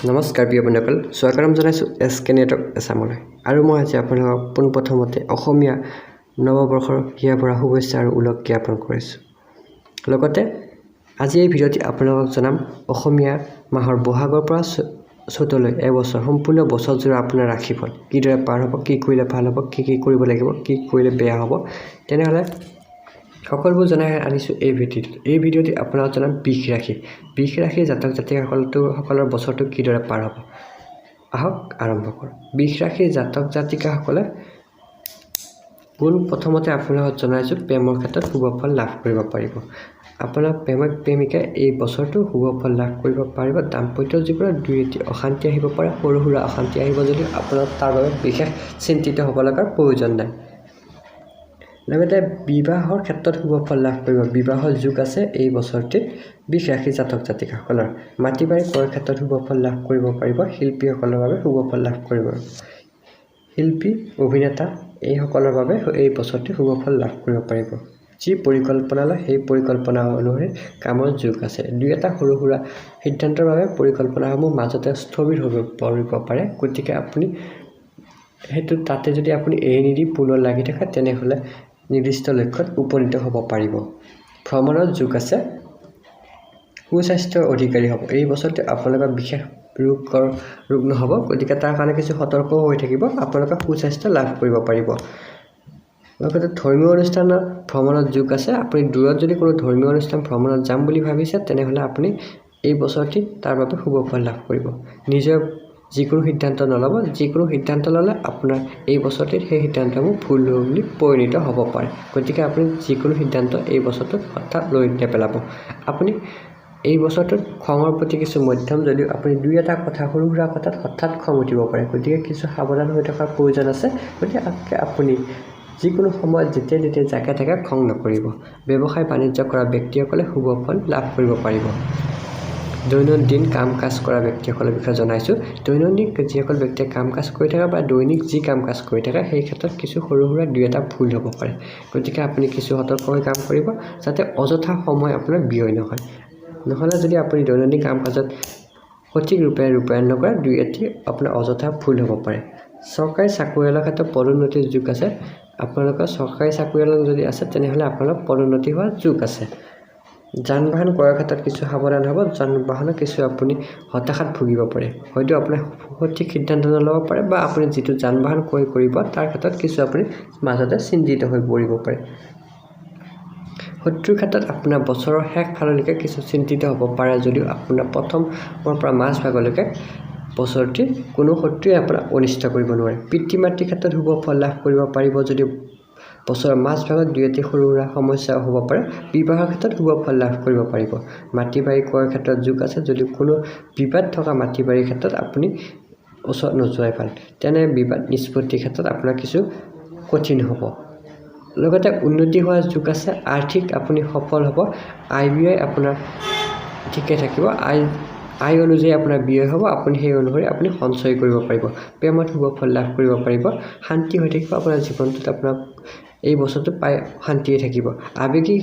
নমস্কাৰ প্ৰিয় বন্ধুসকল, স্বাগতম জনাইছোঁ এছ কে নেটৱৰ্ক এছামলৈ। আৰু মই আজি আপোনালোকক পোনপ্ৰথমতে অসমীয়া নৱবৰ্ষৰ হিয়া ভৰা শুভেচ্ছা আৰু ওলগ জ্ঞাপন কৰিছোঁ। লগতে আজি এই ভিডিঅ'টি আপোনালোকক জনাম অসমীয়া মাহৰ বহাগৰ পৰা চ'তলৈ এবছৰ, সম্পূৰ্ণ বছৰজোৰা আপোনাৰ ৰাশিফল কিদৰে পাৰ হ'ব, কি কৰিলে ভাল হ'ব, কি কি কৰিব লাগিব, কি কৰিলে বেয়া হ'ব, তেনেহ'লে সকলোবোৰ জনাই আনিছোঁ এই ভিডিঅ'টোত। এই ভিডিঅ'টি আপোনাক জনাম বৃষ ৰাশি। বৃষ ৰাশিৰ জাতক জাতিকাসকলটো সকলৰ বছৰটো কিদৰে পাৰ হ'ব। আহক আৰম্ভ কৰোঁ। বৃষ ৰাশিৰ জাতক জাতিকাসকলে পোন প্ৰথমতে আপোনালোকক জনাইছোঁ, প্ৰেমৰ ক্ষেত্ৰত শুভ ফল লাভ কৰিব পাৰিব। আপোনাৰ প্ৰেমিক প্ৰেমিকাই এই বছৰটো শুভ ফল লাভ কৰিব পাৰিব। দাম্পত্য জীৱনত দুই এটি অশান্তি আহিব পাৰে। সৰু সুৰা অশান্তি আহিব যদিও আপোনাৰ তাৰ বাবে বিশেষ চিন্তিত হ'ব লগাৰ প্ৰয়োজন নাই। লগতে বিবাহৰ ক্ষেত্ৰত শুভ ফল লাভ কৰিব। বিবাহৰ যোগ আছে এই বছৰটিত বৃষ ৰাশি জাতক জাতিকাসকলৰ। মাটি বাৰী ক্ৰয়ৰ ক্ষেত্ৰত শুভ ফল লাভ কৰিব পাৰিব। শিল্পীসকলৰ বাবে শুভ ফল লাভ কৰিব। শিল্পী, অভিনেতা এইসকলৰ বাবে এই বছৰটি শুভ ফল লাভ কৰিব পাৰিব। যি পৰিকল্পনা লয়, সেই পৰিকল্পনা অনুসৰি কামৰ যোগ আছে। দুই এটা সৰু সুৰা সিদ্ধান্তৰ বাবে পৰিকল্পনাসমূহ মাজতে স্থবিৰ হৈ পৰিব পাৰে। গতিকে আপুনি সেইটো তাতে যদি আপুনি এৰি নিদি পুনৰ লাগি থাকে, তেনেহ'লে নিৰ্দিষ্ট লক্ষ্যত উপনীত হ'ব পাৰিব। ভ্ৰমণৰ যোগ আছে। সুস্বাস্থ্যৰ অধিকাৰী হ'ব। এই বছৰটো আপোনালোকৰ বিশেষ ৰোগ নহ'ব। গতিকে তাৰ কাৰণে কিছু সতৰ্কও হৈ থাকিব। আপোনালোকে সুস্বাস্থ্য লাভ কৰিব পাৰিব। লগতে ধৰ্মীয় অনুষ্ঠানৰ ভ্ৰমণত যোগ আছে। আপুনি দূৰত যদি কোনো ধৰ্মীয় অনুষ্ঠান ভ্ৰমণত যাম বুলি ভাবিছে, তেনেহ'লে আপুনি এই বছৰটি তাৰ বাবে শুভ ফল লাভ কৰিব। নিজৰ যিকোনো সিদ্ধান্ত নল'ব। যিকোনো সিদ্ধান্ত ল'লে আপোনাৰ এই বছৰটিত সেই সিদ্ধান্তসমূহ ভুল বুলি পৰিণত হ'ব পাৰে। গতিকে আপুনি যিকোনো সিদ্ধান্ত এই বছৰটোত হঠাৎ লৈ নেপেলাব। আপুনি এই বছৰটোত খঙৰ প্ৰতি কিছু মধ্যম যদিও আপুনি দুই এটা কথা, সৰু সুৰা কথাত হঠাৎ খং উঠিব পাৰে। গতিকে কিছু সাৱধান হৈ থকাৰ প্ৰয়োজন আছে। গতিকে আপুনি যিকোনো সময়ত যেতিয়াই তেতিয়াই যাকে তাকে খং নকৰিব। ব্যৱসায় বাণিজ্য কৰা ব্যক্তিসকলে শুভ ফল লাভ কৰিব পাৰিব। দৈনন্দিন কাম কাজ কৰা ব্যক্তিসকলৰ বিষয়ে জনাইছোঁ। দৈনন্দিন যিসকল ব্যক্তিয়ে কাম কাজ কৰি থাকে বা দৈনিক যি কাম কাজ কৰি থাকে, সেই ক্ষেত্ৰত কিছু সৰু সুৰা দুই এটা ভুল হ'ব পাৰে। গতিকে আপুনি কিছু সতৰ্ক হৈ কাম কৰিব, যাতে অযথা সময় আপোনাৰ ব্যয় নহয়। নহ'লে যদি আপুনি দৈনন্দিন কাম কাজত সঠিক ৰূপে ৰূপায়ণ নকৰে, দুই এটি আপোনাৰ অযথা ভুল হ'ব পাৰে। চৰকাৰী চাকৰিয়ালৰ ক্ষেত্ৰত পদোন্নতিৰ যোগ আছে। আপোনালোকৰ চৰকাৰী চাকৰিয়াল যদি আছে, তেনেহ'লে আপোনালোক পদোন্নতি হোৱাৰ যোগ আছে। যান বাহন ক্ৰয়ৰ ক্ষেত্ৰত কিছু সাৱধান হ'ব। যান বাহনত কিছু আপুনি হতাশাত ভুগিব পাৰে। হয়তো আপোনাৰ সঠিক সিদ্ধান্ত নল'ব পাৰে বা আপুনি যিটো যান বাহন ক্ৰয় কৰিব, তাৰ ক্ষেত্ৰত কিছু আপুনি মাজতে চিন্তিত হৈ পৰিব পাৰে। শত্ৰুৰ ক্ষেত্ৰত আপোনাৰ বছৰৰ শেষ ফাললৈকে কিছু চিন্তিত হ'ব পাৰে যদিও আপোনাৰ প্ৰথমৰ পৰা মাজভাগলৈকে বছৰটি কোনো শত্ৰুৱে আপোনাক অনিষ্ট কৰিব নোৱাৰে। পিতৃ মাতৃৰ ক্ষেত্ৰত শুভ ফল লাভ কৰিব পাৰিব যদিও বছৰৰ মাজভাগত দুই এটি সৰু সুৰা সমস্যাও হ'ব পাৰে। বিবাহৰ ক্ষেত্ৰত শুভ ফল লাভ কৰিব পাৰিব। মাটি বাৰী ক্ৰয়ৰ ক্ষেত্ৰত যোগ আছে যদিও কোনো বিবাদ থকা মাটি বাৰীৰ ক্ষেত্ৰত আপুনি ওচৰত নোযোৱাই ভাল। তেনে বিবাদ নিষ্পত্তিৰ ক্ষেত্ৰত আপোনাৰ কিছু কঠিন হ'ব। লগতে উন্নতি হোৱাৰ যোগ আছে। আৰ্থিক আপুনি সফল হ'ব। আয় ব্যয় আপোনাৰ ঠিকে থাকিব। আয় আয় অনুযায়ী আপোনাৰ ব্যয় হ'ব। আপুনি সেই অনুসৰি আপুনি সঞ্চয় কৰিব পাৰিব। প্ৰেমত শুভ ফল লাভ কৰিব পাৰিব। শান্তি হৈ থাকিব আপোনাৰ জীৱনটোত। আপোনাক এই বছৰটো প্ৰায় শান্তিয়ে থাকিব। আৱেগিক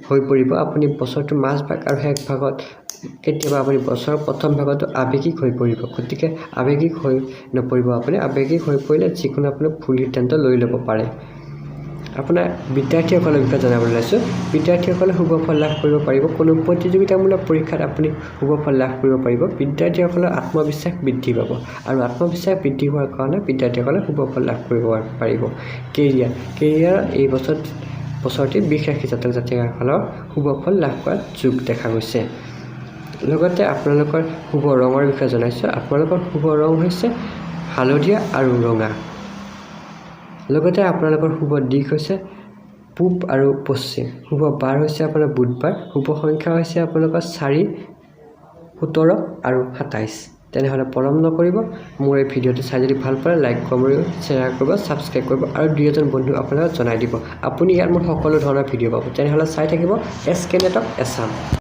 হৈ পৰিব আপুনি বছৰটোৰ মাজভাগ আৰু শেষ ভাগত। কেতিয়াবা আপুনি বছৰৰ প্ৰথম ভাগতো আৱেগিক হৈ পৰিব। গতিকে আৱেগিক হৈ নপৰিব। আপুনি আৱেগিক হৈ পৰিলে যিকোনো আপুনি ভুল সিদ্ধান্ত লৈ ল'ব পাৰে। আপোনাৰ বিদ্যাৰ্থীসকলৰ বিষয়ে জনাবলৈ ওলাইছোঁ। বিদ্যাৰ্থীসকলে শুভ ফল লাভ কৰিব পাৰিব। কোনো প্ৰতিযোগিতামূলক পৰীক্ষাত আপুনি শুভ ফল লাভ কৰিব পাৰিব। বিদ্যাৰ্থীসকলৰ আত্মবিশ্বাস বৃদ্ধি পাব আৰু আত্মবিশ্বাস বৃদ্ধি হোৱাৰ কাৰণে বিদ্যাৰ্থীসকলে শুভ ফল লাভ কৰিব পাৰিব। কেৰিয়াৰ এই বছৰটি বৃষ ৰাশি জাতক জাতিকাসকলৰ শুভ ফল লাভ কৰাৰ যোগ দেখা গৈছে। লগতে আপোনালোকৰ শুভ ৰঙৰ বিষয়ে জনাইছোঁ। আপোনালোকৰ শুভ ৰং হৈছে হালধীয়া আৰু ৰঙা। লগতে আপোনালোকৰ শুভ দিশ হৈছে পূব আৰু পশ্চিম। শুভ বাৰ হৈছে আপোনাৰ বুধবাৰ। শুভ সংখ্যা হৈছে আপোনালোকৰ 4, 17 আৰু 27। তেনেহ'লে পলম নকৰিব। মোৰ এই ভিডিঅ'টো চাই যদি ভাল পালে, লাইক কৰিব, শ্বেয়াৰ কৰিব, ছাবস্ক্ৰাইব কৰিব আৰু দুই এজন বন্ধু আপোনালোকক জনাই দিব। আপুনি ইয়াত মোৰ সকলো ধৰণৰ ভিডিঅ' পাব। তেনেহ'লে চাই থাকিব এছ কে নেটৱৰ্ক এছাম।